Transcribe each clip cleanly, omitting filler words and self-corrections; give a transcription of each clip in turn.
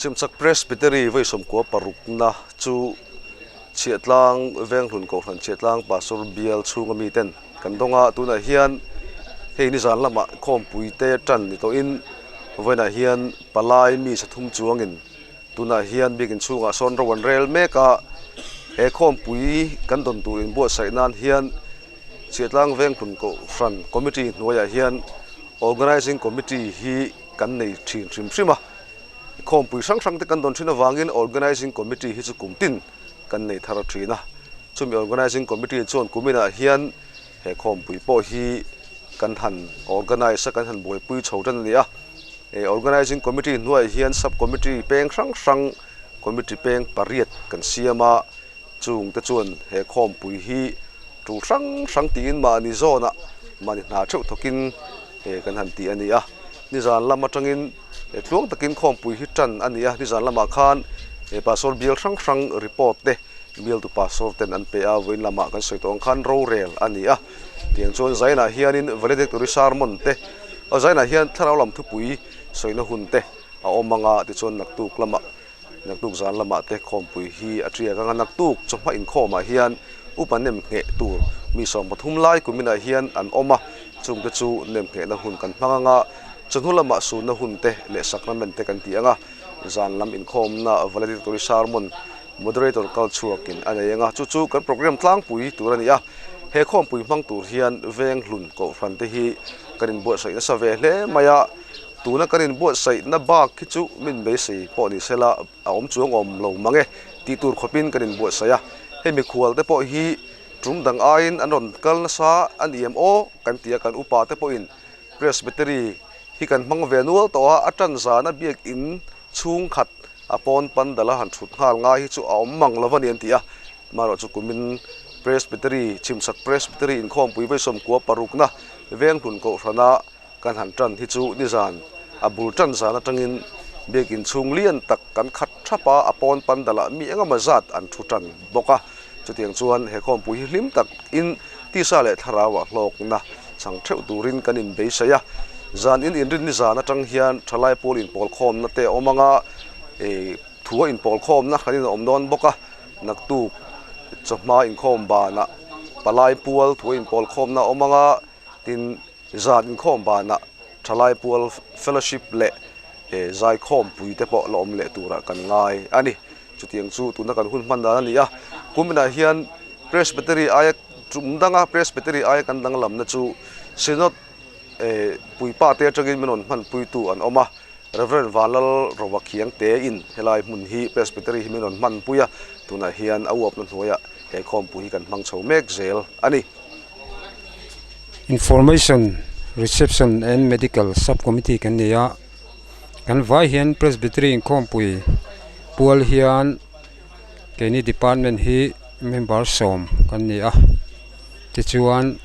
Chimchak Presbytery vawi 16 na chu Chhiahtlang Venghlun Kohhran Chhiahtlang Pastor bial chhunga miten kan dawng a, tunah hian hei nizan lamah khawmpui te tan ni tawhin vawiinah hian palai mi sathum chuangin tunah hian biakin chhungah sawn ro an rel mek a, he khawmpui kan dawn tur inbuatsaih nan hian Chhiahtlang Venghlun Kohhran Committee hnuaiah hian Organising Committee hi kan nei thin hrim hrim a, khawmpui hrang hrang te kan dawn thin avangin Organising Committee hi chu kum tin kan nei thar thin a, chumi Organising Committee chuan kuminah hian he khawmpui pawh hi kan han organise a, kan han buaipui chho tan a ni a, he Organising Committee hnuaiah hian Sub Committee peng hrang hrang Committee peng pariat kan siam a, chung te chuan he khawmpui hi tul hrang hrang tiin mahni zawnah mahni hna theuh thawkin kan han ti a ni a, nizan lam atangin tluang takin khawmpui hi tan a ni a, nizan lamah khan pastor bial hrang hrang report te bialtu pastor ten an pe a, vawiin lamah kan sawi tawh ang khan rorel a ni a, tiang chuan zainah hianin valedictory sermon te zainah hian thlarau lam thupui sawina hun te a awm ang a, tichuan naktuk lamah Naktuk zan lamah te khawmpui hi a tiak anga naktuk chawhma inkhawmah hian upa nem ngheh tur mi 13 lai kuminah hian an awm a, chungte chu nem nghehna hun kan hmang anga chawhnu lamah sunna hun te leh sacrament te kan ti anga zan lam inkhawmna valedictory sermon moderator kal chhuakin a nei anga chu chu kan program tlangpui tur a ni a, he khawmpui hmang tur hian Venghlun Kohhran te hi kan inbuatsaih nasa ve hle mai a. Tuna kan inbuatsaihna bak hi chu min beisei pawh ni sela a awm chuang awm lo mang e tih tur khawpin kan inbuatsaih a, hei mikhual te pawh hi tum dang aiin an rawn kal nasa a ni em aw kan ti a, kan upa te pawhin Presbytery hi kan hmang ve nual tawh a, a tan zana biakin chhungkhat a pawn pandal a han thut nghal ngai hi chu a awm mang lo a ni an ti a, Amaherawh chu kumin Presbytery chhimchhak Presbytery inkhawmpui vawi 16 na Venghlun Kohhrana Kan han tan hi chu nizan a bul tan zan atangin biakin chhung lian tak kan khat thap a, a pawn pandalah mi engemaw zat an thu tan bawk a. Chutiang chuan he khawmpui hi hlim tak in tisa leh thlarauah hlawkna chang theuh turin kan inbeisai a. Zan in inrin nizan atang hian thalai pawl inpawlkhawmna te a awm ang a, thua inpawlkhawmna kan inawm dawn bawk a. Naktuk chawhma inkhawm banah palai pual thua inpawlkhawmna a awm ang a, tin Zan inkhawm banah thalai pual fellowship leh zaikhawmpui te pawh la awm leh turah kan ngai a ni. Chutiang chu tuna kan hun hman dan a ni a, kuminah hian Presbytery aia tum danga Presbytery aia kan danglamna chu Synod puipa te atangin min rawn hmanpuitu an awm a, Rev. Vanlal Rova Khiang tein helai hmun hi Presbytery hi min rawn hmanpui a, tunah hian a uapna hnuaiah he khawmpui hi kan hmang chho mek zel a ni. Information, Reception and Medical Sub Committee kan nei a, kan vai hian Presbytery inkhawmpui pual hian keini department hi member sawm kan ni a, tichuan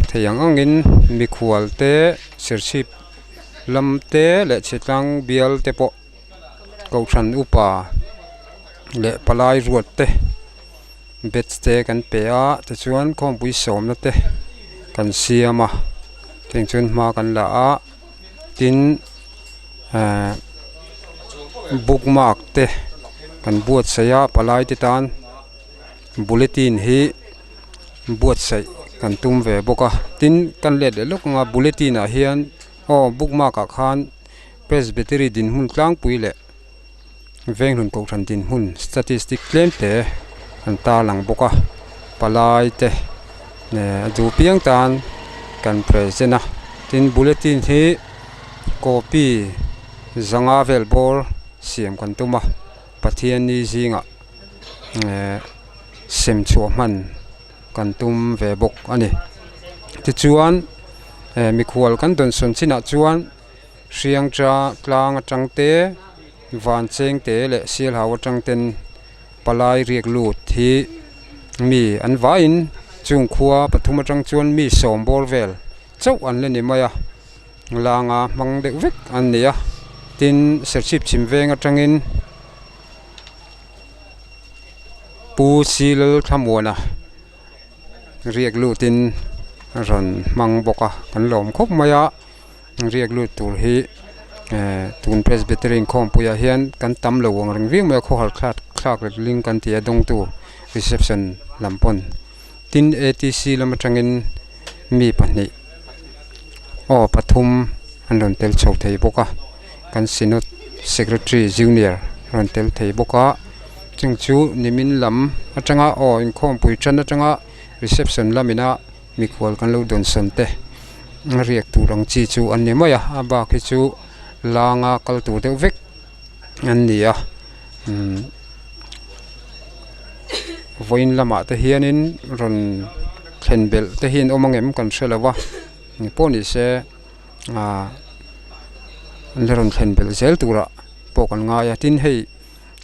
thei ang angin mikhual te serchhip lam te leh chhitlang bial te pawh kohhran upa leh palai ruat te. Batch te kan pe a tichuan khawmpui sawmna te kan siam a tiang chuan hma kan la a tin ehh bookmark te kan buatsaih a palai te tan bulletin hi buatsaih kan tum ve bawk a tin kan let leh lawk ang a bulletin ah hian aw bookmark ah khan presbytery dinhmun tlangpui leh. Venghlun kohhran dinhmun statistic tlem te an tarlang bawk a palai te a duh piang tan kan present a tin bulletin hi copy zanga vel bawr siam kan tum a Pathianni zingah eh sem chhuah hman kan tum ve bawk a ni tichuan eh mikhual kan dawnsawn chinah chuan. Hriang cha tlang atang te van cheng te leh sialhau atang ten palai riak lut hi mi an vaiin chung khua pathum atang chuan mi sawm bawr vel chauh an la ni mai a langa hmang deuh vek an ni a tin serchhip chhim veng atangin Pu Silal Thlamuana. Riak lutin a rawn hmang bawk a kan lawm khawp mai a riak lut tur hi. Tun Presbytery inkhawmpuiah hian kan tam lo ang reng viau mai a, khawhar thlak thlak leh ling kan ti a dawngtu reception lam pawn. Tin ATC lam atangin mi pahnih aw pathum an rawn tel chho thei bawk a, kan Synod Secretary Junior a rawn tel thei bawk a, chung chu nimin lam atanga aw inkhawmpui tan atanga reception lamina mikhual kan lo dawnsawn te a riak tur ang chi chu an ni mai a, a bak hi chu langa kal tur deuh vek an ni a umm vawiin lamah te hianin rawn thlen belh te hi an awm ang em kan hre lo va engpawh ni se ahh an la rawn thlen belh zel turah pawh kan ngai a tin hei.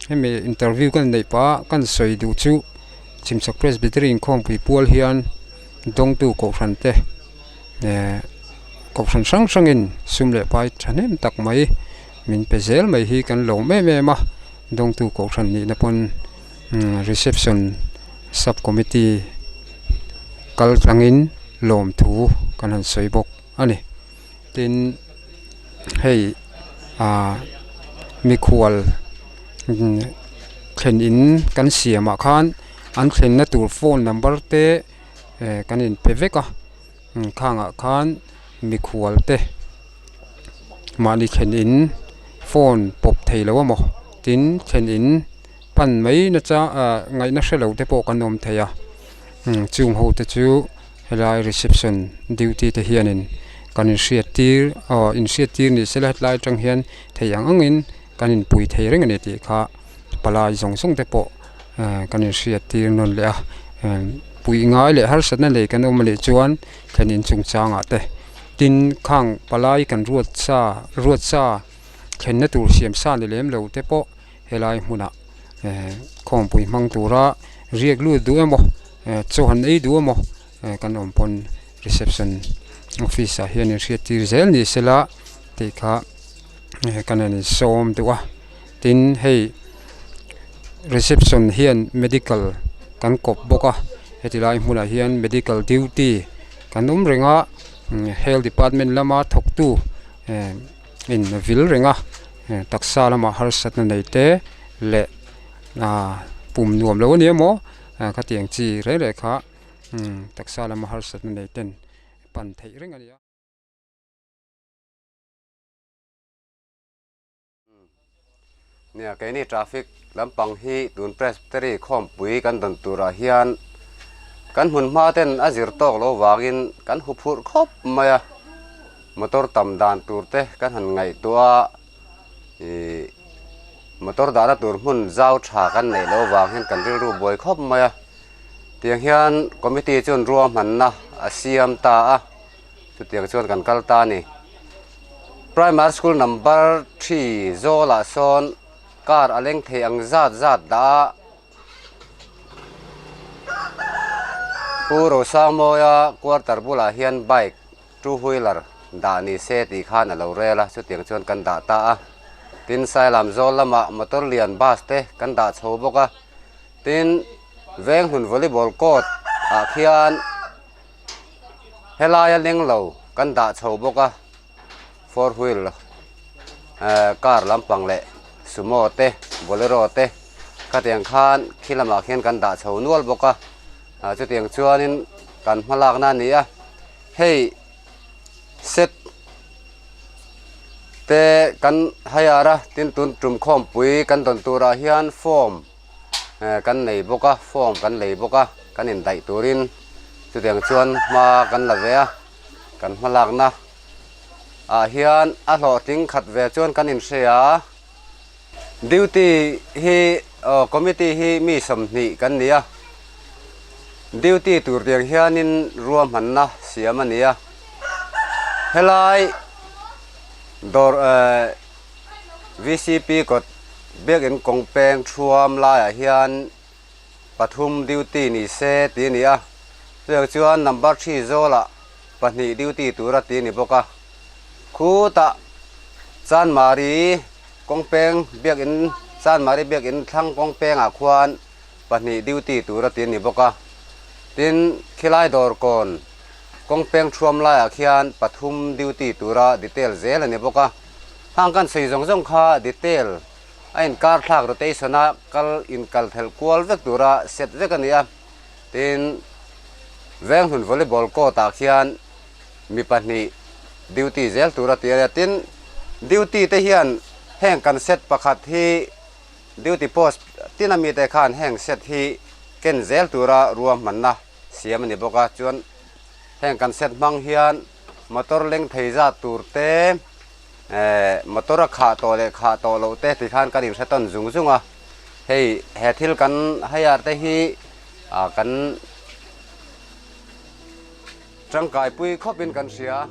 Hemi interview ka neih pah a kan sawi duh chu Chhimchhak Presbytery inkhawmpui pual hian dawngtu kohhran te eh kohhran hrang hrangin sum leh pai thahnem tak mai min pe zel mai hi kan lawm em em a, dawngtu kohhran nihna pawn reception sub committee kal tlangin lawmthu kan han sawi bawk a ni. Tin hei ah mikhual thlen in kan siam ah khan an thlenna tur phone number te eh kan in pe vek a khang ah khan mikhual te mahni thlen in phone pawp thei lo emaw tin thlen in pan mai nasa ah ngaihna hre lo te pawh kan awm thei a chung ho te chu. Helai reception duty te hianin kan inhriat tir aw inhriat tir ni sela hetlai atang hian thei ang angin kan inpui thei reng a ni tih kha palai zawng zawng te pawh eh kan inhriat tir nawn leh a puih ngai leh harsatna nei kan awm anih chuan thlen in chungchangah te tin khang palai kan ruat sa ruat sa thlenna tur siam sa ni lem lo te pawh helai hmunah eh khawmpui hmang tura riak lut duh emaw. Eh chaw han ei duh emaw eh kan awm pawn reception office ah hian in hriat tir zel ni sela tih kha eh kan han insawm deuh a tin hei reception hian medical kan kawp bawk a heti lai hmunah hian medical duty kan awm reng a health department lama thawk tu eh in vil reng a eh taksa lamah harsatna nei te leh ah pum nuam lo a ni emaw. Ah khatiang chi reng reng kha taksa lama harsatna nei ten pan theih reng a ni a. Nia keini traffic lampang hi tun Presbytery khawmpui kan dawn turah hian kan hmun hma ten a zir tawk lo vangin kan hu phurh khawp mai a, motor tam dan tur te kan han ngaihtuah a. Ihh motor dahna tur hmun zau tha kan neih loh avang hian kan rilru buai khawp mai a tiang hian committee chuan ruahmanna a siam ta a chutiang chuan kan kal ta a ni primary school number three zawlah sawn car a leng thei ang zat zat dah a Pu Rosangmawia quarter bulah hian bike. Two wheeler dah ni se tih khan a lo rel a, chutiang chuan kan dah ta a. Tin, Sailam zawl lamah motor lian bus te kan dah chho bawk a. Tin, Venghlun volleyball court ah khian helaia leng lo kan dah chho bawk a, four wheel car lampang leh sumo te bolero te khatiang khan khi lamah khian kan dah chho nual bawk a. Chutiang chuanin kan hmalakna a ni a. Hei set te kan hire a tin tun tum khawmpui kan dawn turah hian form kan nei bawk a form kan lei bawk a kan indaih turin chutiang chuan hma kan la ve a kan hma lakna ah hian a hlawhtling khat ve chuan kan inhria a duty hi aw committee hi mi 20 kan ni a. Duty tur tiang hianin ruahmanna siam a ni a, helai dawr ehh VCP kawt biakin kawng peng thuam laiah hian pathum duty ni se tih a ni a, chutiang chuan number three zawlah pahnih duty tura tih a ni bawk a, khutah Chanmari kawng peng biakin Chanmari biakin thlang kawng pengah khuan. pahnih duty tur a ti a ni bawk a, tin khilai dawr kawn kawng peng thuam laiah khian pathum duty tura detail zel a ni bawk a. Hang kan sawi zawng zawng kha detail a inkar thlak rotation a kal inkal thelh kual vek tura set vek a ni a. Tin, Venghlun volleyball court ah khian mi pahnih duty zel tura ti a nia. Tin, duty te hian heng kan set pakhat hi duty post tin a mite khan heng set hi ken zel tura ruahmanna siam a ni bawk a. Chuan heng kan set hmang hian motor leng thei zat tur te, motor a khah tawh leh khah tawh loh te ti khan kan inhre tawn zung zung a. Hei he thil kan hire te hi kan tangkaipui khawpin kan hria.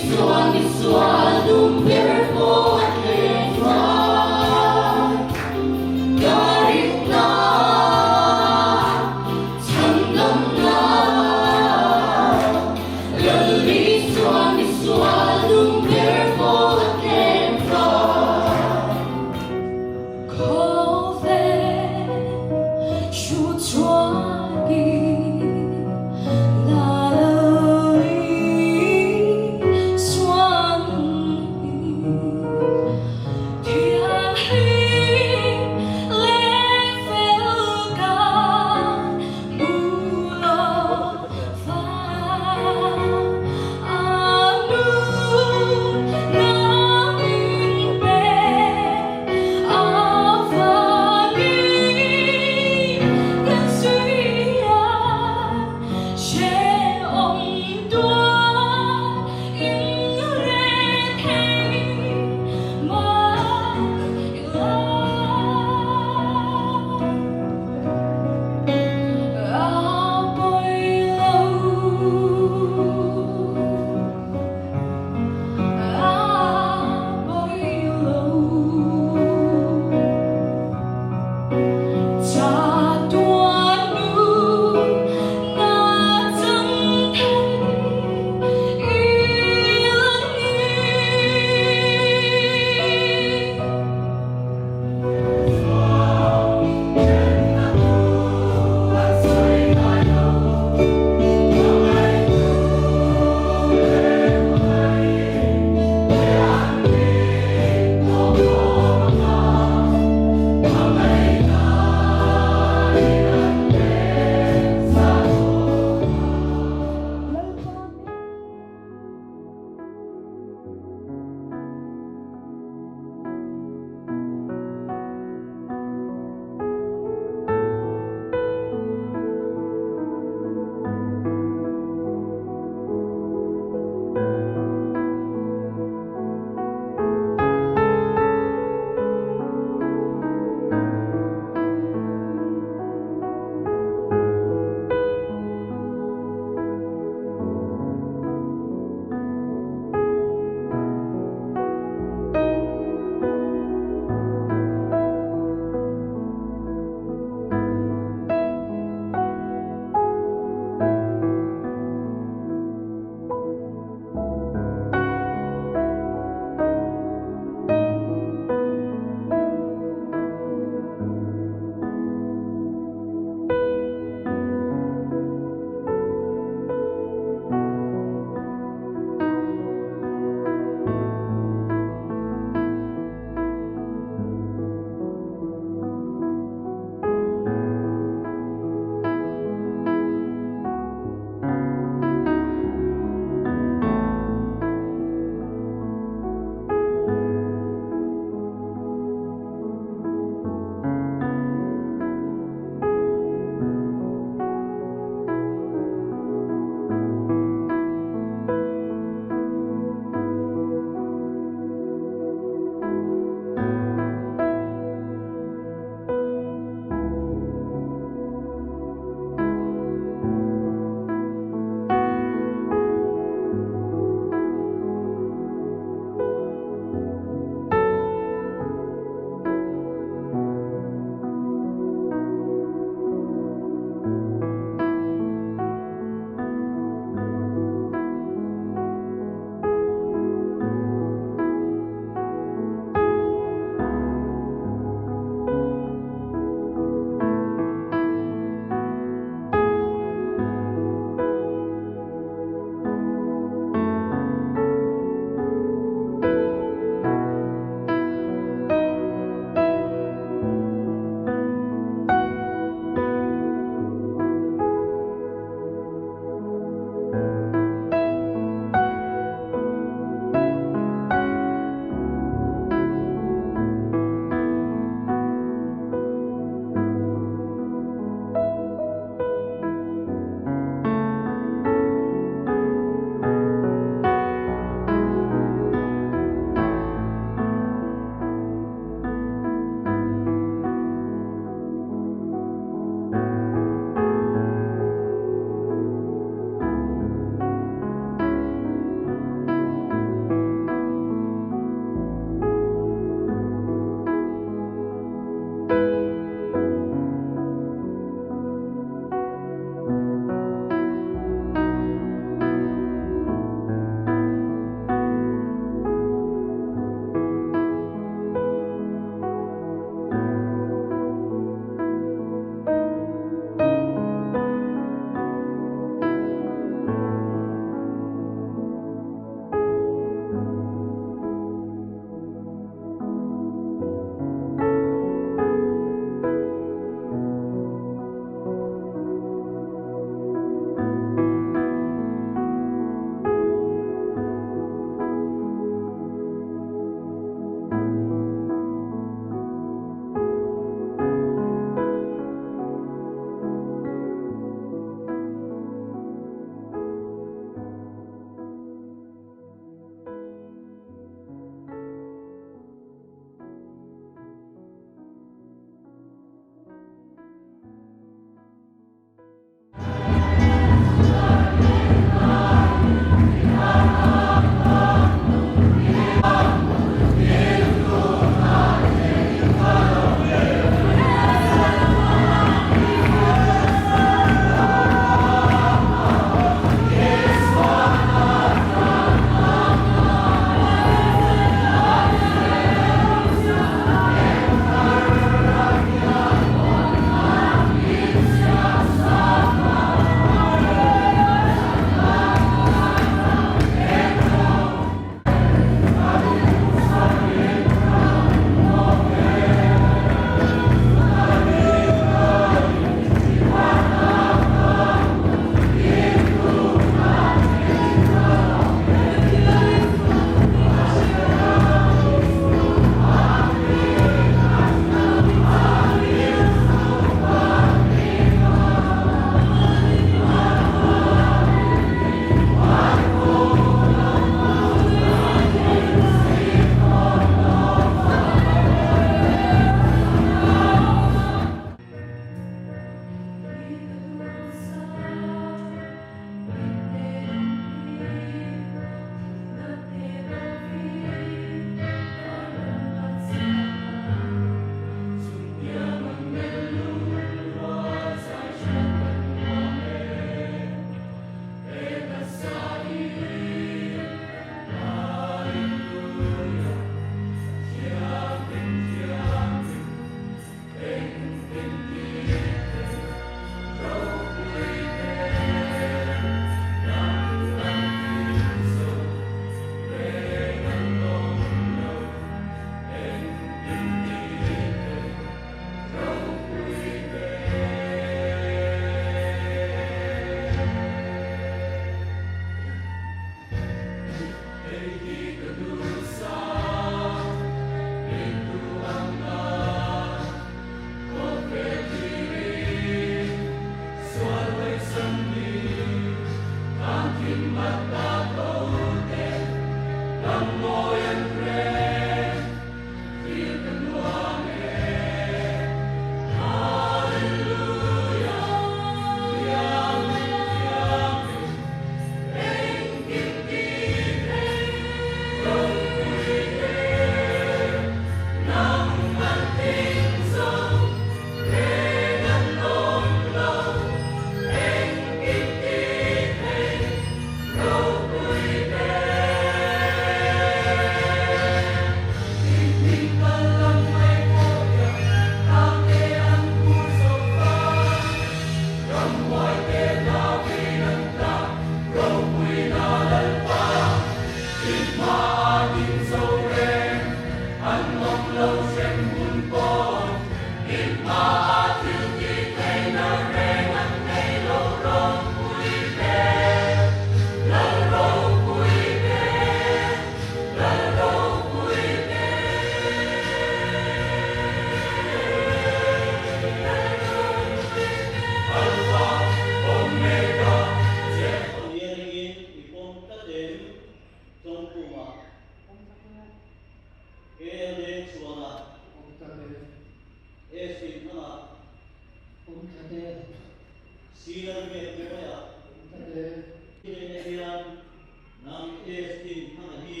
AST Thanga hi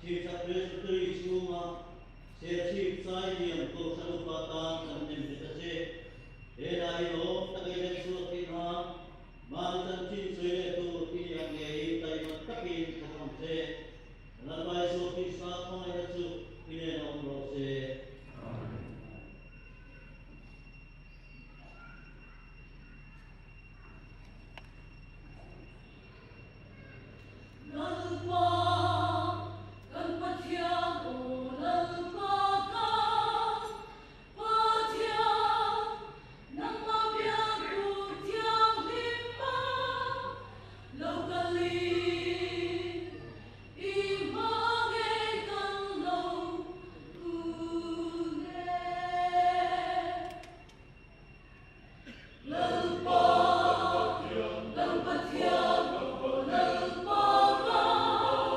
Chhimchhak Presbytery chhunga Serchhip Sailiam Kohhran Upa tan kan nem nghet a che. He hla hi lawm tak ei rem chhuak tih nan mahni chanchin sawi leh tur i ni ang ngeiin taima takin thawk ang che. Lalpa Isua Krista khawngaihna chu i nen a awm rawh se. Amen. Lalpa kan Pathian aw Lalpa kan Pathian nangmah biak tur thianghlim a lo kalin i hma ngei kan lo kun e. Lalpa kan Pathian aw Lalpa kan.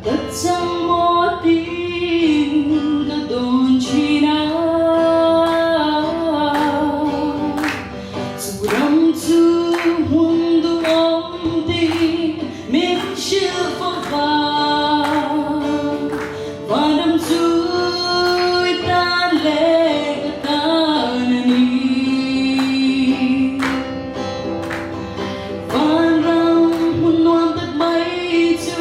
Ka chang maw tiin ka dawn thin a, chu ram chu hmun duhawm tiin min hrilh fo va. Vanram chu i tan leh ka tan a ni. Vanram hmun nuam tak mai chu.